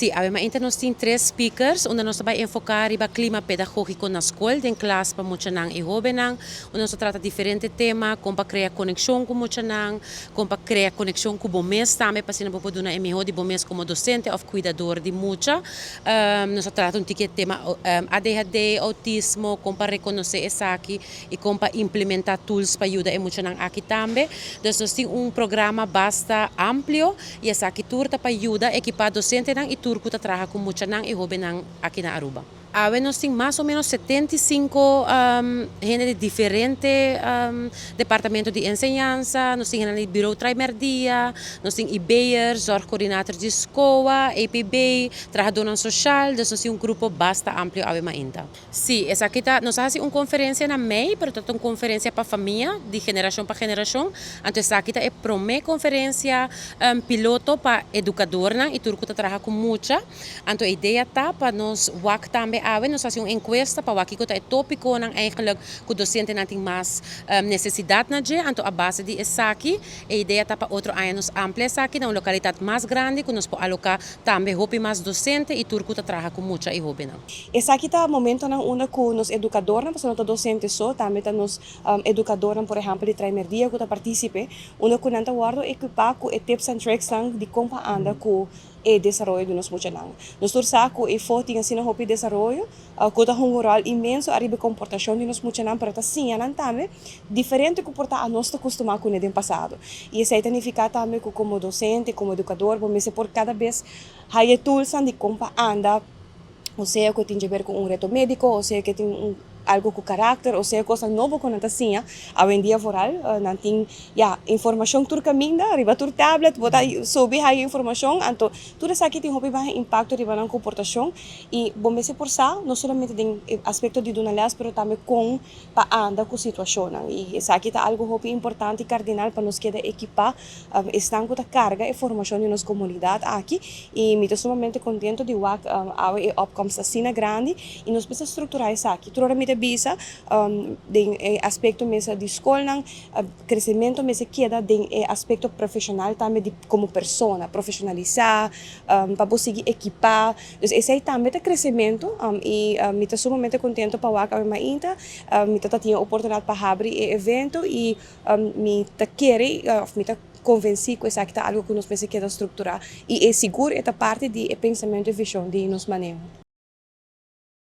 Si, awe mainta nos tin tres speakers, unda nos ta bay enfoca riba clima pedagogico na scol, den klas pa muchanan y hobennan, unda nos ta trata diferente tema, con pa crea conexion cu muchanan, con pa crea conexion cu bo mes tambe, pa asina bo por duna e miho di bo mes como docente of cuidador di mucha. Nos ta trata un tiki e tema ADHD, autismo, con pa reconoce esaki y con pa implementa tools pa yuda e muchanan aki tambe. Dus nos tin un programa basta amplio y esaki tur ta pa yuda ekipa docentenan y tur cu ta traha cu muchanan y hobennan aki na Aruba. Awe nos tin mas o menos 75 hende di diferente departamento di enseñansa, nos tin hende di Bureau Traimerdia, nos tin IB'ers, zorgcoördinator di SCOA, EPB, trahadornan social, dus nos tin un grupo basta amplio awe mainta. Si, esaki ta, nos a haci un conferencia na mei, pero ta un conferencia pa famia, di generacion pa generacion, anto esaki ta e prome conferencia piloto pa educadornan y tur cu ta traha cu mucha. Anto e idea ta pa nos wak tambe awe, nos haci un encuesta pa wak kico ta e topiconan eigenlijk cu docentenan tin mas necesidad na dje, anto a base di esaki, e idea ta pa otro aña nos amplia esaki na un localidad mas grandi cu nos por aloca tambe hopi mas docente y tur cu ta traha cu mucha y hobennan. Esaki ta momentonan unda cu nos educadornan, pasobra no ta docente so, tambe ta nos educadornan, por ehempel di Traimerdia cu ta participe, unda cu nan ta wordo equipa cu e tips and tricksnan di con pa anda cu e desaroyo di nos muchanan. Nos tur sa cu e fo tin asina hopi desaroyo, cu ta hunga un rol inmenso ariba e comportacion di nos muchanan, pero ta siña nan tambe diferente cu por ta anos ta costuma cune den pasado. Y esey ta nifica tambe cu como docente, como educador, bo mester por cada bes haya toolsnan di con pa anda, o sea cu tin dje cu un reto medico, o sea cu tin un algo cu caracter, o sea cosnan nobo cu nan ta siña awendia. Vooral nan tin ya informacion tur caminda, riba tur tablet, bo ta subi haya informacion, anto tur esaki tin hopi mas impacto riba nan comportacion y bo mester por sa, no solamente den aspecto di duna les, pero tambe con pa anda cu situacionnan. Y esaki ta algo hopi importante y cardinal pa nos keda equipa esnan cu ta carga e formacion di nos comunidad aki. Y mi ta sumamente contento di wak awe e opkomst asina grandi y nos mester structura esaki. Tur ora mi ta bisa, den aspecto mes di scolnan, crecemento mester keda den e aspecto profesional tambe di como persona, profesionalisa, pa bo sigui equipa. Dus esey tambe ta crecemento y mi ta sumamente contento pa wak awe mainta mi ta tin oportunidad pa habri e evento y mi ta kere of mi ta convenci cu esaki ta algo cu nos mester keda structura y e sigur e ta parti di e pensamento y vision di nos maneho.